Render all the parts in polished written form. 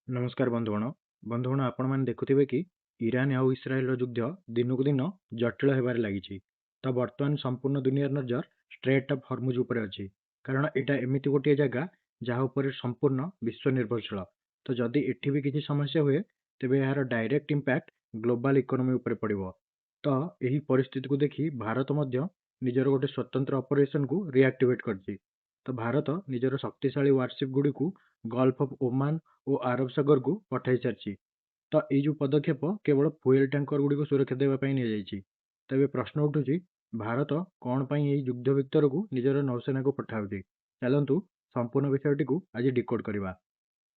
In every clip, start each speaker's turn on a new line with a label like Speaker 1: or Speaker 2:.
Speaker 1: ନମସ୍କାର ବନ୍ଧୁଗଣ। ବନ୍ଧୁଗଣ, ଆପଣମାନେ ଦେଖୁଥିବେ କି ଇରାନ ଆଉ ଇସ୍ରାଏଲର ଯୁଦ୍ଧ ଦିନକୁ ଦିନ ଜଟିଳ ହେବାରେ ଲାଗିଛି। ତ ବର୍ତ୍ତମାନ ସମ୍ପୂର୍ଣ୍ଣ ଦୁନିଆର ନଜର ଷ୍ଟ୍ରେଟ୍ ଅଫ୍ ହରମୁଜ ଉପରେ ଅଛି, କାରଣ ଏଇଟା ଏମିତି ଗୋଟିଏ ଜାଗା ଯାହା ଉପରେ ସମ୍ପୂର୍ଣ୍ଣ ବିଶ୍ୱ ନିର୍ଭରଶୀଳ। ତ ଯଦି ଏଠି ବି କିଛି ସମସ୍ୟା ହୁଏ, ତେବେ ଏହାର ଡାଇରେକ୍ଟ ଇମ୍ପାକ୍ଟ ଗ୍ଲୋବାଲ ଇକୋନୋମି ଉପରେ ପଡ଼ିବ। ତ ଏହି ପରିସ୍ଥିତିକୁ ଦେଖି ଭାରତ ମଧ୍ୟ ନିଜର ଗୋଟେ ସ୍ୱତନ୍ତ୍ର ଅପରେସନକୁ ରିଆକ୍ଟିଭେଟ୍ କରିଛି। ତ ଭାରତ ନିଜର ଶକ୍ତିଶାଳୀ ୱାରସିପ୍ ଗୁଡ଼ିକୁ ଗଲ୍ଫ ଅଫ୍ ଓମାନ ଓ ଆରବ ସାଗରକୁ ପଠାଇ ସାରିଛି। ତ ଏଇ ଯେଉଁ ପଦକ୍ଷେପ କେବଳ ଫୁଏଲ ଟ୍ୟାଙ୍କର ଗୁଡ଼ିକୁ ସୁରକ୍ଷା ଦେବା ପାଇଁ ନିଆଯାଇଛି। ତେବେ ପ୍ରଶ୍ନ ଉଠୁଛି, ଭାରତ କ'ଣ ପାଇଁ ଏହି ଯୁଦ୍ଧ ଭିତରକୁ ନିଜର ନୌସେନାକୁ ପଠାଉଛି? ଚାଲନ୍ତୁ, ସମ୍ପୂର୍ଣ୍ଣ ବିଷୟଟିକୁ ଆଜି ଡିକୋଡ୍ କରିବା।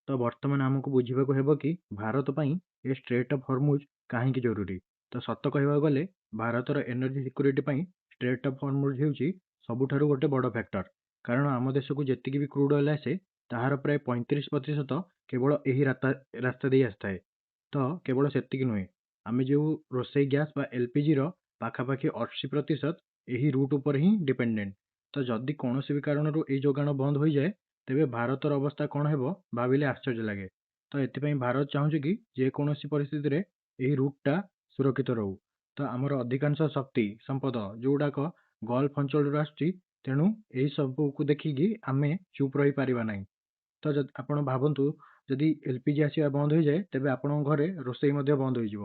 Speaker 1: ତ ବର୍ତ୍ତମାନ ଆମକୁ ବୁଝିବାକୁ ହେବ କି ଭାରତ ପାଇଁ ଏ ଷ୍ଟ୍ରେଟ୍ ଅଫ୍ ହରମୁଜ କାହିଁକି ଜରୁରୀ। ତ ସତ କହିବାକୁ ଗଲେ ଭାରତର ଏନର୍ଜି ସିକ୍ୟୁରିଟି ପାଇଁ ଷ୍ଟ୍ରେଟ୍ ଅଫ୍ ହରମୁଜ ହେଉଛି ସବୁଠାରୁ ଗୋଟେ ବଡ଼ ଫ୍ୟାକ୍ଟର, କାରଣ ଆମ ଦେଶକୁ ଯେତିକି ବି କ୍ରୁଡ୍ ଅଏଲ୍ ଆସେ, ତାହାର ପ୍ରାୟ 35% କେବଳ ଏହି ରାସ୍ତା ଦେଇ ଆସିଥାଏ। ତ କେବଳ ସେତିକି ନୁହେଁ, ଆମେ ଯେଉଁ ରୋଷେଇ ଗ୍ୟାସ୍ ବା ଏଲ୍ପିଜିର ପାଖାପାଖି 80% ଏହି ରୁଟ୍ ଉପରେ ହିଁ ଡିପେଣ୍ଡେଣ୍ଟ। ତ ଯଦି କୌଣସି ବି କାରଣରୁ ଏଇ ଯୋଗାଣ ବନ୍ଦ ହୋଇଯାଏ, ତେବେ ଭାରତର ଅବସ୍ଥା କ'ଣ ହେବ ଭାବିଲେ ଆଶ୍ଚର୍ଯ୍ୟ ଲାଗେ। ତ ଏଥିପାଇଁ ଭାରତ ଚାହୁଁଛି କି ଯେକୌଣସି ପରିସ୍ଥିତିରେ ଏହି ରୁଟ୍ଟା ସୁରକ୍ଷିତ ରହୁ। ତ ଆମର ଅଧିକାଂଶ ଶକ୍ତି ସମ୍ପଦ ଯେଉଁଗୁଡ଼ାକ ଗଲ୍ଫ ଅଞ୍ଚଳରୁ ଆସୁଛି, ତେଣୁ ଏହି ସବୁକୁ ଦେଖିକି ଆମେ ଚୁପ୍ ରହିପାରିବା ନାହିଁ। ତ ଯଦି ଆପଣ ଭାବନ୍ତୁ, ଯଦି ଏଲ୍ପିଜି ଆସିବା ବନ୍ଦ ହୋଇଯାଏ, ତେବେ ଆପଣଙ୍କ ଘରେ ରୋଷେଇ ମଧ୍ୟ ବନ୍ଦ ହୋଇଯିବ।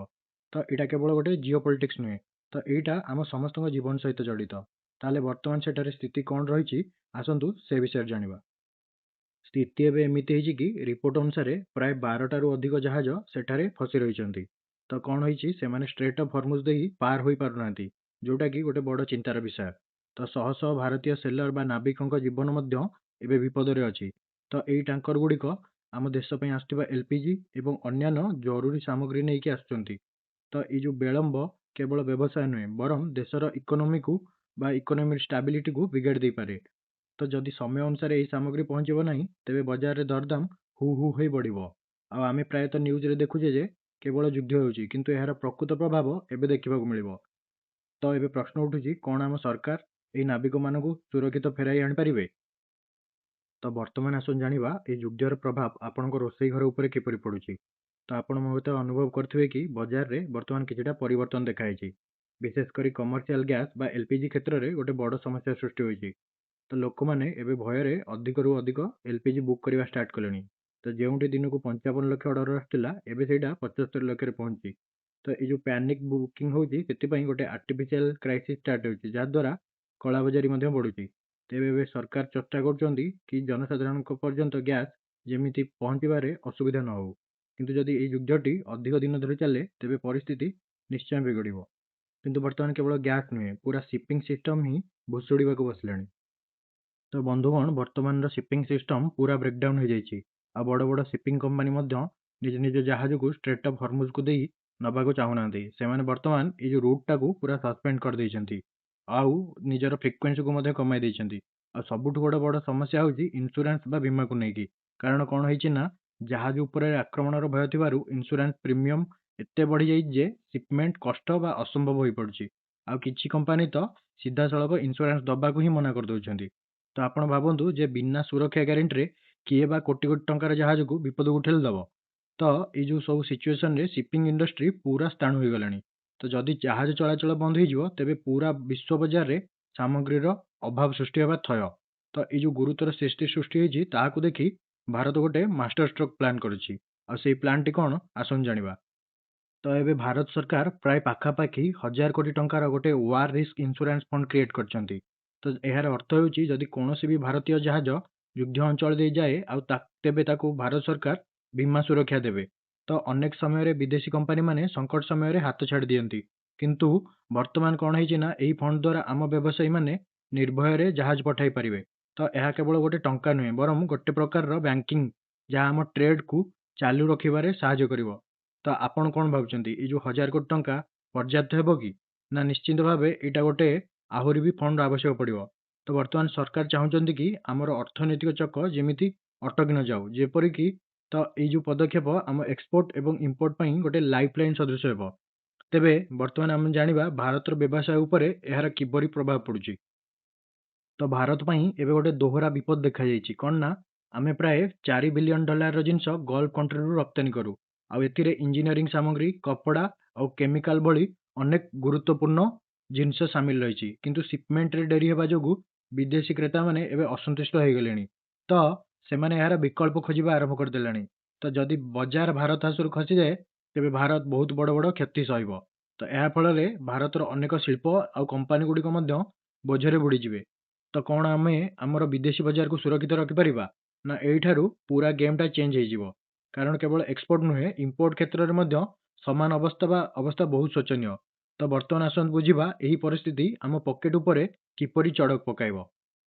Speaker 1: ତ ଏଇଟା କେବଳ ଗୋଟେ ଜିଓ ପଲିଟିକ୍ସ ନୁହେଁ, ତ ଏଇଟା ଆମ ସମସ୍ତଙ୍କ ଜୀବନ ସହିତ ଜଡ଼ିତ। ତାହେଲେ ବର୍ତ୍ତମାନ ସେଠାରେ ସ୍ଥିତି କ'ଣ ରହିଛି, ଆସନ୍ତୁ ସେ ବିଷୟରେ ଜାଣିବା। ସ୍ଥିତି ଏବେ ଏମିତି ହେଇଛି କି ରିପୋର୍ଟ ଅନୁସାରେ ପ୍ରାୟ 12ଟାରୁ ଅଧିକ ଜାହାଜ ସେଠାରେ ଫସି ରହିଛନ୍ତି। ତ କ'ଣ ହେଇଛି, ସେମାନେ ଷ୍ଟ୍ରେଟ୍ ଅଫ୍ ହରମୁଜ ଦେଇ ପାର ହୋଇପାରୁନାହାନ୍ତି, ଯେଉଁଟାକି ଗୋଟେ ବଡ଼ ଚିନ୍ତାର ବିଷୟ। ତ ଶହ ଶହ ଭାରତୀୟ ସେଲର ବା ନାବିକଙ୍କ ଜୀବନ ମଧ୍ୟ ଏବେ ବିପଦରେ ଅଛି। ତ ଏଇ ଟ୍ୟାଙ୍କର ଗୁଡ଼ିକ ଆମ ଦେଶ ପାଇଁ ଆସୁଥିବା ଏଲ୍ପିଜି ଏବଂ ଅନ୍ୟାନ୍ୟ ଜରୁରୀ ସାମଗ୍ରୀ ନେଇକି ଆସୁଛନ୍ତି। ତ ଏଇ ଯେଉଁ ବିଳମ୍ବ କେବଳ ବ୍ୟବସାୟ ନୁହେଁ, ବରଂ ଦେଶର ଇକୋନୋମିକୁ ବା ଇକୋନୋମିକ୍ ଷ୍ଟାବିଲିଟିକୁ ବିଗାଡ଼ି ଦେଇପାରେ। ତ ଯଦି ସମୟ ଅନୁସାରେ ଏହି ସାମଗ୍ରୀ ପହଞ୍ଚିବ ନାହିଁ, ତେବେ ବଜାରରେ ଦରଦାମ ହୁ ହୁ ହୋଇ ବଢ଼ିବ। ଆଉ ଆମେ ପ୍ରାୟତଃ ନ୍ୟୁଜ୍ରେ ଦେଖୁଛେ ଯେ କେବଳ ଯୁଦ୍ଧ ହେଉଛି, କିନ୍ତୁ ଏହାର ପ୍ରକୃତ ପ୍ରଭାବ ଏବେ ଦେଖିବାକୁ ମିଳିବ। ତ ଏବେ ପ୍ରଶ୍ନ ଉଠୁଛି, କ'ଣ ଆମ ସରକାର ଏହି ନାବିକମାନଙ୍କୁ ସୁରକ୍ଷିତ ଫେରାଇ ଆଣିପାରିବେ? ତ ବର୍ତ୍ତମାନ ଆସନ୍ତୁ ଜାଣିବା ଏହି ଯୁଦ୍ଧର ପ୍ରଭାବ ଆପଣଙ୍କ ରୋଷେଇ ଘର ଉପରେ କିପରି ପଡ଼ୁଛି। ତ ଆପଣ ହୁଏତ ଅନୁଭବ କରିଥିବେ କି ବଜାରରେ ବର୍ତ୍ତମାନ କିଛିଟା ପରିବର୍ତ୍ତନ ଦେଖାଯାଇଛି। ବିଶେଷ କରି କମର୍ସିଆଲ ଗ୍ୟାସ୍ ବା ଏଲ୍ପିଜି କ୍ଷେତ୍ରରେ ଗୋଟେ ବଡ଼ ସମସ୍ୟା ସୃଷ୍ଟି ହୋଇଛି। ତ ଲୋକମାନେ ଏବେ ଭୟରେ ଅଧିକରୁ ଅଧିକ ଏଲ୍ପିଜି ବୁକ୍ କରିବା ଷ୍ଟାର୍ଟ କଲେଣି। ତ ଯେଉଁଠି ଦିନକୁ 55 ଲକ୍ଷ ଅର୍ଡ଼ର ଆସୁଥିଲା, ଏବେ ସେଇଟା 75 ଲକ୍ଷରେ ପହଞ୍ଚିଛି। ତ ଏଇ ଯେଉଁ ପ୍ୟାନିକ୍ ବୁକିଂ ହେଉଛି, ସେଥିପାଇଁ ଗୋଟେ ଆର୍ଟିଫିସିଆଲ କ୍ରାଇସିସ୍ ଷ୍ଟାର୍ଟ ହେଉଛି, ଯାହାଦ୍ୱାରା କଳାବଜାରୀ ମଧ୍ୟ ବଢ଼ୁଛି। ତେବେ ଏବେ ସରକାର ଚେଷ୍ଟା କରୁଛନ୍ତି କି ଜନସାଧାରଣଙ୍କ ପର୍ଯ୍ୟନ୍ତ ଗ୍ୟାସ୍ ଯେମିତି ପହଞ୍ଚିବାରେ ଅସୁବିଧା ନ ହେଉ। କିନ୍ତୁ ଯଦି ଏଇ ଯୁଦ୍ଧଟି ଅଧିକ ଦିନ ଧରି ଚାଲେ, ତେବେ ପରିସ୍ଥିତି ନିଶ୍ଚୟ ବିଗଡ଼ିବ। କିନ୍ତୁ ବର୍ତ୍ତମାନ କେବଳ ଗ୍ୟାସ୍ ନୁହେଁ, ପୁରା ସିପିଂ ସିଷ୍ଟମ୍ ହିଁ ଭୁଶୁଡ଼ିବାକୁ ବସିଲାଣି। ତ ବନ୍ଧୁଗଣ, ବର୍ତ୍ତମାନର ସିପିଂ ସିଷ୍ଟମ୍ ପୁରା ବ୍ରେକଡାଉନ୍ ହୋଇଯାଇଛି। ଆଉ ବଡ଼ ବଡ଼ ସିପିଂ କମ୍ପାନୀ ମଧ୍ୟ ନିଜ ନିଜ ଜାହାଜକୁ ଷ୍ଟ୍ରେଟ୍ ଅଫ୍ ହରମୁଜକୁ ଦେଇ ନେବାକୁ ଚାହୁଁନାହାନ୍ତି। ସେମାନେ ବର୍ତ୍ତମାନ ଏଇ ଯେଉଁ ରୁଟ୍ଟାକୁ ପୁରା ସସ୍ପେଣ୍ଡ କରିଦେଇଛନ୍ତି ଆଉ ନିଜର ଫ୍ରିକ୍ୱେନ୍ସିକୁ ମଧ୍ୟ କମାଇ ଦେଇଛନ୍ତି। ଆଉ ସବୁଠୁ ବଡ଼ ବଡ଼ ସମସ୍ୟା ହେଉଛି ଇନ୍ସୁରାନ୍ସ ବା ବୀମାକୁ ନେଇକି, କାରଣ କ'ଣ ହେଇଛି ନା ଜାହାଜ ଉପରେ ଆକ୍ରମଣର ଭୟ ଥିବାରୁ ଇନ୍ସୁରାନ୍ସ ପ୍ରିମିୟମ୍ ଏତେ ବଢ଼ିଯାଇଛି ଯେ ସିପମେଣ୍ଟ କଷ୍ଟ ବା ଅସମ୍ଭବ ହୋଇପଡ଼ୁଛି। ଆଉ କିଛି କମ୍ପାନୀ ତ ସିଧାସଳଖ ଇନ୍ସୁରାନ୍ସ ଦେବାକୁ ହିଁ ମନା କରିଦେଉଛନ୍ତି। ତ ଆପଣ ଭାବନ୍ତୁ ଯେ ବିନା ସୁରକ୍ଷା ଗ୍ୟାରେଣ୍ଟିରେ କିଏ ବା କୋଟି କୋଟି ଟଙ୍କାର ଜାହାଜକୁ ବିପଦକୁ ଠେଲିଦେବ? ତ ଏଇ ଯେଉଁ ସବୁ ସିଚୁଏସନରେ ସିପିଂ ଇଣ୍ଡଷ୍ଟ୍ରି ପୁରା ସ୍ଥାଣୁ ହୋଇଗଲାଣି। ତ ଯଦି ଜାହାଜ ଚଳାଚଳ ବନ୍ଦ ହୋଇଯିବ, ତେବେ ପୁରା ବିଶ୍ୱ ବଜାରରେ ସାମଗ୍ରୀର ଅଭାବ ସୃଷ୍ଟି ହେବା ଥୟ। ତ ଏଇ ଯେଉଁ ଗୁରୁତର ସ୍ଥିତି ସୃଷ୍ଟି ହୋଇଛି, ତାହାକୁ ଦେଖି ଭାରତ ଗୋଟେ ମାଷ୍ଟର ଷ୍ଟ୍ରୋକ୍ ପ୍ଲାନ୍ କରିଛି। ଆଉ ସେଇ ପ୍ଲାନ୍ଟି କ'ଣ, ଆସନ୍ତୁ ଜାଣିବା। ତ ଏବେ ଭାରତ ସରକାର ପ୍ରାୟ ପାଖାପାଖି 1000 କୋଟି ଟଙ୍କାର ଗୋଟେ war risk insurance fund create କରିଛନ୍ତି। ତ ଏହାର ଅର୍ଥ ହେଉଛି, ଯଦି କୌଣସି ବି ଭାରତୀୟ ଜାହାଜ ଯୁଦ୍ଧ ଅଞ୍ଚଳ ଦେଇ ଯାଏ ଆଉ ତେବେ ତାକୁ ଭାରତ ସରକାର ବୀମା ସୁରକ୍ଷା ଦେବେ। ତ ଅନେକ ସମୟରେ ବିଦେଶୀ କମ୍ପାନୀମାନେ ସଙ୍କଟ ସମୟରେ ହାତ ଛାଡ଼ି ଦିଅନ୍ତି, କିନ୍ତୁ ବର୍ତ୍ତମାନ କ'ଣ ହେଇଛି ନା ଏହି ଫଣ୍ଡ ଦ୍ୱାରା ଆମ ବ୍ୟବସାୟୀମାନେ ନିର୍ଭୟରେ ଜାହାଜ ପଠାଇ ପାରିବେ। ତ ଏହା କେବଳ ଗୋଟେ ଟଙ୍କା ନୁହେଁ, ବରଂ ଗୋଟେ ପ୍ରକାରର ବ୍ୟାଙ୍କିଂ, ଯାହା ଆମ ଟ୍ରେଡକୁ ଚାଲୁ ରଖିବାରେ ସାହାଯ୍ୟ କରିବ। ତ ଆପଣ କ'ଣ ଭାବୁଛନ୍ତି, ଏଇ ଯେଉଁ 1000 କୋଟି ଟଙ୍କା ପର୍ଯ୍ୟାପ୍ତ ହେବ କି ନା ନିଶ୍ଚିନ୍ତ ଭାବେ ଏଇଟା ଗୋଟେ ଆହୁରି ବି ଫଣ୍ଡ ଆବଶ୍ୟକ ପଡ଼ିବ? ତ ବର୍ତ୍ତମାନ ସରକାର ଚାହୁଁଛନ୍ତି କି ଆମର ଅର୍ଥନୈତିକ ଚକ ଯେମିତି ଅଟକି ନ ଯାଉ, ଯେପରିକି ତ ଏଇ ଯେଉଁ ପଦକ୍ଷେପ ଆମ ଏକ୍ସପୋର୍ଟ ଏବଂ ଇମ୍ପୋର୍ଟ ପାଇଁ ଗୋଟେ ଲାଇଫ୍ ଲାଇନ୍ ସଦୃଶ ହେବ। ତେବେ ବର୍ତ୍ତମାନ ଆମେ ଜାଣିବା ଭାରତର ବ୍ୟବସାୟ ଉପରେ ଏହାର କିପରି ପ୍ରଭାବ ପଡ଼ୁଛି। ତ ଭାରତ ପାଇଁ ଏବେ ଗୋଟେ ଦୋହରା ବିପଦ ଦେଖାଯାଇଛି। କ'ଣ ନା ଆମେ ପ୍ରାୟ 4 ବିଲିୟନ ଡଲାରର ଜିନିଷ ଗଲ୍ଫ କଣ୍ଟ୍ରିରୁ ରପ୍ତାନୀ କରୁ। ଆଉ ଏଥିରେ ଇଞ୍ଜିନିୟରିଂ ସାମଗ୍ରୀ, କପଡ଼ା ଆଉ କେମିକାଲ ଭଳି ଅନେକ ଗୁରୁତ୍ୱପୂର୍ଣ୍ଣ ଜିନିଷ ସାମିଲ ରହିଛି। କିନ୍ତୁ ସିପମେଣ୍ଟରେ ଡେରି ହେବା ଯୋଗୁଁ ବିଦେଶୀ କ୍ରେତାମାନେ ଏବେ ଅସନ୍ତୁଷ୍ଟ ହେଇଗଲେଣି। ତ ସେମାନେ ଏହାର ବିକଳ୍ପ ଖୋଜିବା ଆରମ୍ଭ କରିଦେଲେଣି। ତ ଯଦି ବଜାର ଭାରତ ହାତରୁ ଖସିଯାଏ, ତେବେ ଭାରତ ବହୁତ ବଡ଼ ବଡ଼ କ୍ଷତି ସହିବ। ତ ଏହା ଫଳରେ ଭାରତର ଅନେକ ଶିଳ୍ପ ଆଉ କମ୍ପାନୀ ଗୁଡ଼ିକ ମଧ୍ୟ ବୋଝରେ ବୁଡ଼ିଯିବେ। ତ କ'ଣ ଆମେ ଆମର ବିଦେଶୀ ବଜାରକୁ ସୁରକ୍ଷିତ ରଖିପାରିବା ନା ଏଇଠାରୁ ପୁରା ଗେମ୍ଟା ଚେଞ୍ଜ ହେଇଯିବ? କାରଣ କେବଳ ଏକ୍ସପୋର୍ଟ ନୁହେଁ, ଇମ୍ପୋର୍ଟ କ୍ଷେତ୍ରରେ ମଧ୍ୟ ସମାନ ଅବସ୍ଥା ବା ଅବସ୍ଥା ବହୁତ ଶୋଚନୀୟ। ତ ବର୍ତ୍ତମାନ ଆସନ୍ତୁ ବୁଝିବା ଏହି ପରିସ୍ଥିତି ଆମ ପକେଟ ଉପରେ କିପରି ଚଡ଼କ ପକାଇବ।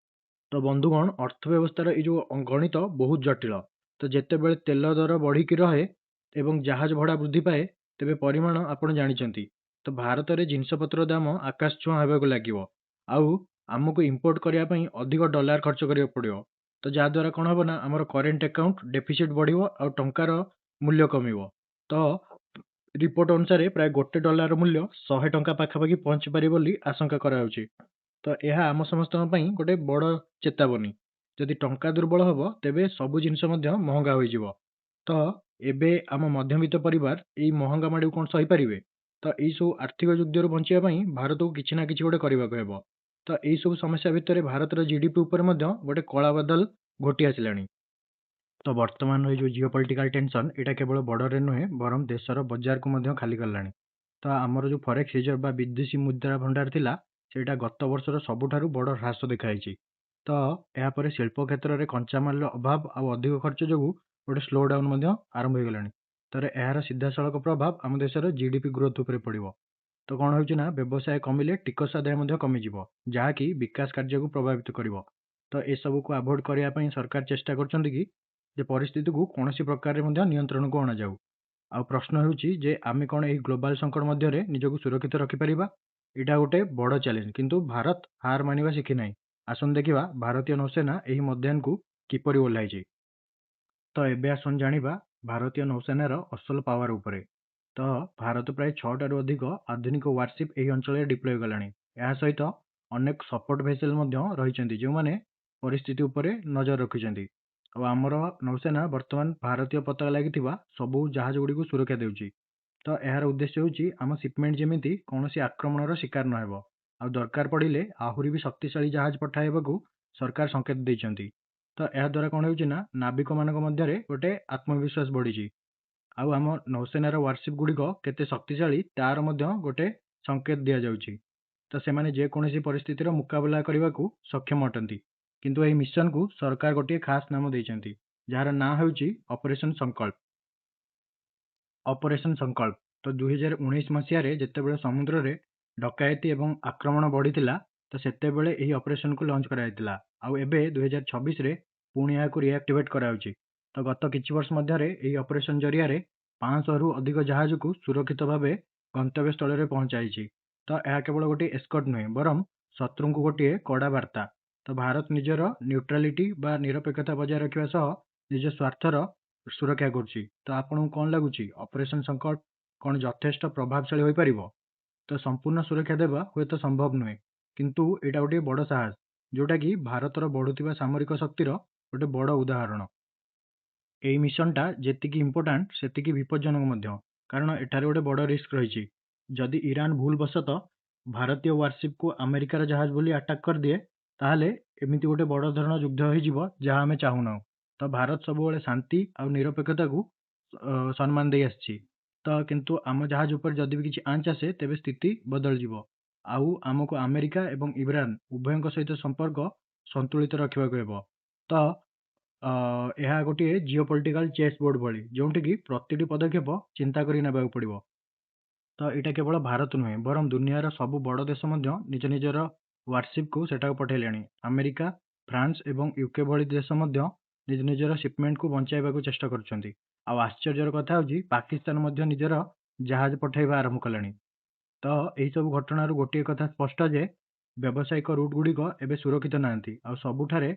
Speaker 1: ତ ବନ୍ଧୁଗଣ, ଅର୍ଥ ବ୍ୟବସ୍ଥାର ଏଇ ଯୋଉ ଗଣିତ ବହୁତ ଜଟିଳ। ତ ଯେତେବେଳେ ତେଲ ଦର ବଢ଼ିକି ରହେ ଏବଂ ଜାହାଜ ଭଡ଼ା ବୃଦ୍ଧି ପାଏ, ତେବେ ପରିମାଣ ଆପଣ ଜାଣିଛନ୍ତି। ତ ଭାରତରେ ଜିନିଷପତ୍ର ଦାମ ଆକାଶ ଛୁଆଁ ହେବାକୁ ଲାଗିବ ଆଉ ଆମକୁ ଇମ୍ପୋର୍ଟ କରିବା ପାଇଁ ଅଧିକ ଡଲାର ଖର୍ଚ୍ଚ କରିବାକୁ ପଡ଼ିବ। ତ ଯାହାଦ୍ୱାରା କ'ଣ ହେବ ନା ଆମର କରେଣ୍ଟ ଆକାଉଣ୍ଟ ଡେଫିସିଟ୍ ବଢ଼ିବ ଆଉ ଟଙ୍କାର ମୂଲ୍ୟ କମିବ। ତ ରିପୋର୍ଟ ଅନୁସାରେ ପ୍ରାୟ 1 ଡଲାର ମୂଲ୍ୟ 100 ଟଙ୍କା ପାଖାପାଖି ପହଞ୍ଚି ପାରିବ ବୋଲି ଆଶଙ୍କା କରାଯାଉଛି। ତ ଏହା ଆମ ସମସ୍ତଙ୍କ ପାଇଁ ଗୋଟେ ବଡ଼ ଚେତାବନୀ। ଯଦି ଟଙ୍କା ଦୁର୍ବଳ ହେବ, ତେବେ ସବୁ ଜିନିଷ ମଧ୍ୟ ମହଙ୍ଗା ହୋଇଯିବ। ତ ଏବେ ଆମ ମଧ୍ୟବିତ୍ତ ପରିବାର ଏଇ ମହଙ୍ଗା ମାଡ଼ିକୁ କ'ଣ ସହିପାରିବେ? ତ ଏଇସବୁ ଆର୍ଥିକ ଯୁଦ୍ଧରୁ ବଞ୍ଚିବା ପାଇଁ ଭାରତକୁ କିଛି ନା କିଛି ଗୋଟେ କରିବାକୁ ହେବ। ତ ଏଇସବୁ ସମସ୍ୟା ଭିତରେ ଭାରତର ଜିଡିପି ଉପରେ ମଧ୍ୟ ଗୋଟେ କଳା ବାଦଲ ଘୋଟି ଆସିଲାଣି। ତ ବର୍ତ୍ତମାନର ଏଇ ଯୋଉ ଜିଓ ପଲିଟିକାଲ ଟେନସନ୍, ଏଇଟା କେବଳ ବର୍ଡରରେ ନୁହେଁ, ବରଂ ଦେଶର ବଜାରକୁ ମଧ୍ୟ ଖାଲି କଲାଣି। ତ ଆମର ଯୋଉ ଫରେକ୍ସ ରିଜର୍ଭ ବା ବିଦେଶୀ ମୁଦ୍ରା ଭଣ୍ଡାର ଥିଲା, ସେଇଟା ଗତ ବର୍ଷର ସବୁଠାରୁ ବଡ଼ ହ୍ରାସ ଦେଖାଯାଇଛି। ତ ଏହାପରେ ଶିଳ୍ପ କ୍ଷେତ୍ରରେ କଞ୍ଚାମାଲର ଅଭାବ ଆଉ ଅଧିକ ଖର୍ଚ୍ଚ ଯୋଗୁଁ ଗୋଟେ ସ୍ଲୋ ଡାଉନ୍ ମଧ୍ୟ ଆରମ୍ଭ ହୋଇଗଲାଣି। ତ ଏହାର ସିଧାସଳଖ ପ୍ରଭାବ ଆମ ଦେଶର ଜିଡିପି ଗ୍ରୋଥ ଉପରେ ପଡ଼ିବ। ତ କ'ଣ ହେଉଛି ନା ବ୍ୟବସାୟ କମିଲେ ଟିକସ ଆଦାୟ ମଧ୍ୟ କମିଯିବ, ଯାହାକି ବିକାଶ କାର୍ଯ୍ୟକୁ ପ୍ରଭାବିତ କରିବ। ତ ଏସବୁକୁ ଆଭଏଡ୍ କରିବା ପାଇଁ ସରକାର ଚେଷ୍ଟା କରୁଛନ୍ତି କି ଯେ ପରିସ୍ଥିତିକୁ କୌଣସି ପ୍ରକାରରେ ମଧ୍ୟ ନିୟନ୍ତ୍ରଣକୁ ଅଣାଯାଉ। ଆଉ ପ୍ରଶ୍ନ ହେଉଛି ଯେ ଆମେ କ'ଣ ଏହି ଗ୍ଲୋବାଲ ସଙ୍କଟ ମଧ୍ୟରେ ନିଜକୁ ସୁରକ୍ଷିତ ରଖିପାରିବା? ଏଇଟା ଗୋଟେ ବଡ଼ ଚ୍ୟାଲେଞ୍ଜ, କିନ୍ତୁ ଭାରତ ହାର ମାନିବା ଶିଖିନାହିଁ। ଆସନ୍ତୁ ଦେଖିବା ଭାରତୀୟ ନୌସେନା ଏହି ମୈଦାନକୁ କିପରି ଓହ୍ଲାଇଛି। ତ ଏବେ ଆସନ୍ତୁ ଜାଣିବା ଭାରତୀୟ ନୌସେନାର ଅସଲ ପାୱାର ଉପରେ। ତ ଭାରତ ପ୍ରାୟ 6ଟାରୁ ଅଧିକ ଆଧୁନିକ ୱାରସିପ୍ ଏହି ଅଞ୍ଚଳରେ ଡିପ୍ଲୟ କଲାଣି। ଏହା ସହିତ ଅନେକ ସପୋର୍ଟ ଭେସେଲ ମଧ୍ୟ ରହିଛନ୍ତି, ଯେଉଁମାନେ ପରିସ୍ଥିତି ଉପରେ ନଜର ରଖିଛନ୍ତି। ଆଉ ଆମର ନୌସେନା ବର୍ତ୍ତମାନ ଭାରତୀୟ ପତାକା ଲାଗିଥିବା ସବୁ ଜାହାଜ ଗୁଡ଼ିକୁ ସୁରକ୍ଷା ଦେଉଛି। ତ ଏହାର ଉଦ୍ଦେଶ୍ୟ ହେଉଛି ଆମ ସିପମେଣ୍ଟ ଯେମିତି କୌଣସି ଆକ୍ରମଣର ଶିକାର ନ ହେବ। ଆଉ ଦରକାର ପଡ଼ିଲେ ଆହୁରି ବି ଶକ୍ତିଶାଳୀ ଜାହାଜ ପଠାଇବାକୁ ସରକାର ସଂକେତ ଦେଇଛନ୍ତି। ତ ଏହାଦ୍ୱାରା କ'ଣ ହେଉଛି ନା ନାବିକମାନଙ୍କ ମଧ୍ୟରେ ଗୋଟେ ଆତ୍ମବିଶ୍ୱାସ ବଢ଼ିଛି ଆଉ ଆମ ନୌସେନାର ୱାରସିପ୍ ଗୁଡ଼ିକ କେତେ ଶକ୍ତିଶାଳୀ, ତାର ମଧ୍ୟ ଗୋଟେ ସଂକେତ ଦିଆଯାଉଛି। ତ ସେମାନେ ଯେକୌଣସି ପରିସ୍ଥିତିର ମୁକାବିଲା କରିବାକୁ ସକ୍ଷମ ଅଟନ୍ତି। କିନ୍ତୁ ଏହି ମିଶନକୁ ସରକାର ଗୋଟିଏ ଖାସ୍ ନାମ ଦେଇଛନ୍ତି, ଯାହାର ନାଁ ହେଉଛି ଅପରେସନ ସଂକଳ୍ପ। ଅପରେସନ ସଂକଳ୍ପ। ତ 2019 ମସିହାରେ ଯେତେବେଳେ ସମୁଦ୍ରରେ ଡକାୟତି ଏବଂ ଆକ୍ରମଣ ବଢ଼ିଥିଲା, ତ ସେତେବେଳେ ଏହି ଅପରେସନକୁ ଲଞ୍ଚ କରାଯାଇଥିଲା। ଆଉ ଏବେ 2026ରେ ପୁଣି ଏହାକୁ ରିଆକ୍ଟିଭେଟ୍ କରାଯାଉଛି। ତ ଗତ କିଛି ବର୍ଷ ମଧ୍ୟରେ ଏହି ଅପରେସନ ଜରିଆରେ 500ରୁ ଅଧିକ ଜାହାଜକୁ ସୁରକ୍ଷିତ ଭାବେ ଗନ୍ତବ୍ୟ ସ୍ଥଳରେ ପହଞ୍ଚାଇଛି। ତ ଏହା କେବଳ ଗୋଟିଏ ଏସ୍କର୍ଟ ନୁହେଁ, ବରଂ ଶତ୍ରୁଙ୍କୁ ଗୋଟିଏ କଡ଼ା ବାର୍ତ୍ତା। ତ ଭାରତ ନିଜର ନ୍ୟୁଟ୍ରାଲିଟି ବା ନିରପେକ୍ଷତା ବଜାୟ ରଖିବା ସହ ନିଜ ସ୍ୱାର୍ଥର ସୁରକ୍ଷା କରୁଛି। ତ ଆପଣଙ୍କୁ କ'ଣ ଲାଗୁଛି, ଅପରେସନ ସଂକଳ୍ପ କ'ଣ ଯଥେଷ୍ଟ ପ୍ରଭାବଶାଳୀ ହୋଇପାରିବ? ତ ସମ୍ପୂର୍ଣ୍ଣ ସୁରକ୍ଷା ଦେବା ହୁଏତ ସମ୍ଭବ ନୁହେଁ, କିନ୍ତୁ ଏଇଟା ଗୋଟିଏ ବଡ଼ ସାହସ, ଯୋଉଟାକି ଭାରତର ବଢ଼ୁଥିବା ସାମରିକ ଶକ୍ତିର ଗୋଟେ ବଡ଼ ଉଦାହରଣ। ଏଇ ମିଶନଟା ଯେତିକି ଇମ୍ପୋର୍ଟାଣ୍ଟ, ସେତିକି ବିପଜ୍ଜନକ ମଧ୍ୟ। କାରଣ ଏଠାରେ ଗୋଟେ ବଡ଼ ରିସ୍କ ରହିଛି। ଯଦି ଇରାନ ଭୁଲବଶତଃ ଭାରତୀୟ ୱାରସିପକୁ ଆମେରିକାର ଜାହାଜ ବୋଲି ଆଟାକ୍ କରିଦିଏ, ତାହେଲେ ଏମିତି ଗୋଟେ ବଡ଼ ଧରଣର ଯୁଦ୍ଧ ହେଇଯିବ, ଯାହା ଆମେ ଚାହୁଁନାହୁଁ। ତ ଭାରତ ସବୁବେଳେ ଶାନ୍ତି ଆଉ ନିରପେକ୍ଷତାକୁ ସମ୍ମାନ ଦେଇ ଆସିଛି। ତ କିନ୍ତୁ ଆମ ଜାହାଜ ଉପରେ ଯଦି ବି କିଛି ଆଞ୍ଚ ଆସେ, ତେବେ ସ୍ଥିତି ବଦଳିଯିବ ଆଉ ଆମକୁ ଆମେରିକା ଏବଂ ଇରାନ ଉଭୟଙ୍କ ସହିତ ସମ୍ପର୍କ ସନ୍ତୁଳିତ ରଖିବାକୁ ହେବ। ତ ଏହା ଗୋଟିଏ ଜିଓ ପଲିଟିକାଲ ଚେସ୍ ବୋର୍ଡ ଭଳି, ଯେଉଁଠିକି ପ୍ରତିଟି ପଦକ୍ଷେପ ଚିନ୍ତା କରି ନେବାକୁ ପଡ଼ିବ। ତ ଏଇଟା କେବଳ ଭାରତ ନୁହେଁ, ବରଂ ଦୁନିଆର ସବୁ ବଡ଼ ଦେଶ ମଧ୍ୟ ନିଜ ନିଜର ୱାରସିପକୁ ସେଠାକୁ ପଠାଇଲେଣି। ଆମେରିକା, ଫ୍ରାନ୍ସ ଏବଂ ୟୁକେ ଭଳି ଦେଶ ମଧ୍ୟ ନିଜ ନିଜର ସିପମେଣ୍ଟକୁ ବଞ୍ଚାଇବାକୁ ଚେଷ୍ଟା କରୁଛନ୍ତି। ଆଉ ଆଶ୍ଚର୍ଯ୍ୟର କଥା ହେଉଛି, ପାକିସ୍ତାନ ମଧ୍ୟ ନିଜର ଜାହାଜ ପଠାଇବା ଆରମ୍ଭ କଲାଣି। ତ ଏହିସବୁ ଘଟଣାରୁ ଗୋଟିଏ କଥା ସ୍ପଷ୍ଟ ଯେ ବ୍ୟବସାୟିକ ରୁଟ୍ ଗୁଡ଼ିକ ଏବେ ସୁରକ୍ଷିତ ନାହାନ୍ତି ଆଉ ସବୁଠାରେ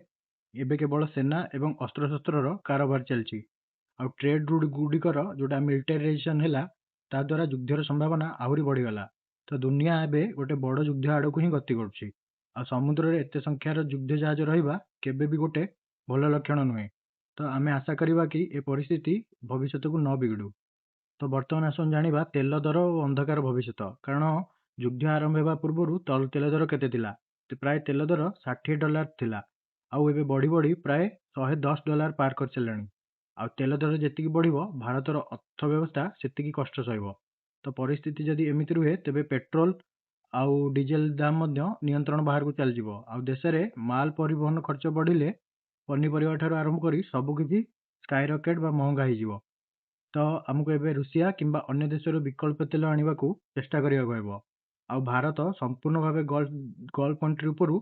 Speaker 1: ଏବେ କେବଳ ସେନା ଏବଂ ଅସ୍ତ୍ରଶସ୍ତ୍ରର କାରବାର ଚାଲିଛି। ଆଉ ଟ୍ରେଡ୍ ରୁଟ୍ ଗୁଡ଼ିକର ଯୋଉଟା ମିଲିଟାରାଇଜେସନ ହେଲା, ତା ଦ୍ୱାରା ଯୁଦ୍ଧର ସମ୍ଭାବନା ଆହୁରି ବଢ଼ିଗଲା। ତ ଦୁନିଆ ଏବେ ଗୋଟେ ବଡ଼ ଯୁଦ୍ଧ ଆଡ଼କୁ ହିଁ ଗତି କରୁଛି। ଆଉ ସମୁଦ୍ରରେ ଏତେ ସଂଖ୍ୟାର ଯୁଦ୍ଧ ଜାହାଜ ରହିବା କେବେ ବି ଗୋଟେ ଭଲ ଲକ୍ଷଣ ନୁହେଁ। ତ ଆମେ ଆଶା କରିବା କି ଏ ପରିସ୍ଥିତି ଭବିଷ୍ୟତକୁ ନ ବିଗିଡ଼ୁ। ତ ବର୍ତ୍ତମାନ ଆସନ୍ତୁ ଜାଣିବା ତେଲ ଦର ଓ ଅନ୍ଧକାର ଭବିଷ୍ୟତ। କାରଣ ଯୁଦ୍ଧ ଆରମ୍ଭ ହେବା ପୂର୍ବରୁ ତେଲ ଦର କେତେ ଥିଲା? ପ୍ରାୟ ତେଲ ଦର $60 ଥିଲା, ଆଉ ଏବେ ବଢ଼ି ବଢ଼ି ପ୍ରାୟ $110 ପାର କରିସାରିଲାଣି। ଆଉ ତେଲ ଦର ଯେତିକି ବଢ଼ିବ, ଭାରତର ଅର୍ଥ ବ୍ୟବସ୍ଥା ସେତିକି କଷ୍ଟ ସହିବ। ତ ପରିସ୍ଥିତି ଯଦି ଏମିତି ରୁହେ, ତେବେ ପେଟ୍ରୋଲ ଆଉ ଡିଜେଲ ଦାମ ମଧ୍ୟ ନିୟନ୍ତ୍ରଣ ବାହାରକୁ ଚାଲିଯିବ। ଆଉ ଦେଶରେ ମାଲ ପରିବହନ ଖର୍ଚ୍ଚ ବଢ଼ିଲେ ପନିପରିବା ଠାରୁ ଆରମ୍ଭ କରି ସବୁକିଛି ସ୍କାଇ ରକେଟ୍ ବା ମହଙ୍ଗା ହେଇଯିବ। ତ ଆମକୁ ଏବେ ରୁଷିଆ କିମ୍ବା ଅନ୍ୟ ଦେଶରୁ ବିକଳ୍ପ ତେଲ ଆଣିବାକୁ ଚେଷ୍ଟା କରିବାକୁ ହେବ। ଆଉ ଭାରତ ସମ୍ପୂର୍ଣ୍ଣ ଭାବେ ଗଲ୍ଫ କଣ୍ଟ୍ରି ଉପରୁ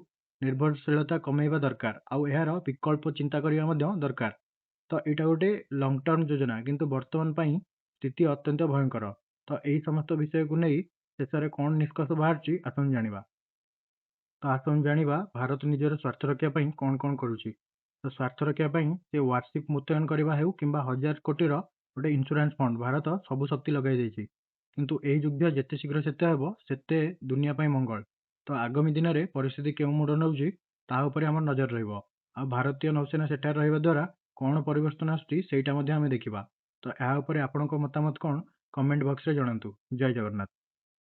Speaker 1: ନିର୍ଭରଶୀଳତା କମେଇବା ଦରକାର, ଆଉ ଏହାର ବିକଳ୍ପ ଚିନ୍ତା କରିବା ମଧ୍ୟ ଦରକାର। ତ ଏଇଟା ଗୋଟେ ଲଙ୍ଗ ଟର୍ମ ଯୋଜନା, କିନ୍ତୁ ବର୍ତ୍ତମାନ ପାଇଁ ସ୍ଥିତି ଅତ୍ୟନ୍ତ ଭୟଙ୍କର। ତ ଏହି ସମସ୍ତ ବିଷୟକୁ ନେଇ ଶେଷରେ କ'ଣ ନିଷ୍କର୍ଷ ବାହାରୁଛି, ଆସନ୍ତୁ ଜାଣିବା। ତ ଆସନ୍ତୁ ଜାଣିବା ଭାରତ ନିଜର ସ୍ୱାର୍ଥ ରକ୍ଷା ପାଇଁ କ'ଣ କ'ଣ କରୁଛି। ତ ସ୍ୱାର୍ଥ ରକ୍ଷା ପାଇଁ ସେ ୱାରସିପ୍ ମୁତୟନ କରିବା ହେଉ କିମ୍ବା 1000 କୋଟିର ଗୋଟେ ଇନ୍ସୁରାନ୍ସ ଫଣ୍ଡ, ଭାରତ ସବୁ ଶକ୍ତି ଲଗାଇ ଦେଇଛି। କିନ୍ତୁ ଏହି ଯୁଦ୍ଧ ଯେତେ ଶୀଘ୍ର ଶେଷ ହେବ, ସେତେ ଦୁନିଆ ପାଇଁ ମଙ୍ଗଳ। ତ ଆଗାମୀ ଦିନରେ ପରିସ୍ଥିତି କେଉଁ ମୋଡ଼ ନେଉଛି, ତାହା ଉପରେ ଆମର ନଜର ରହିବ। ଆଉ ଭାରତୀୟ ନୌସେନା ସେଠାରେ ରହିବା ଦ୍ୱାରା କ'ଣ ପରିବର୍ତ୍ତନ ଆସୁଛି, ସେଇଟା ମଧ୍ୟ ଆମେ ଦେଖିବା। ତ ଏହା ଉପରେ ଆପଣଙ୍କ ମତାମତ କ'ଣ, କମେଣ୍ଟ ବକ୍ସରେ ଜଣାନ୍ତୁ। ଜୟ ଜଗନ୍ନାଥ।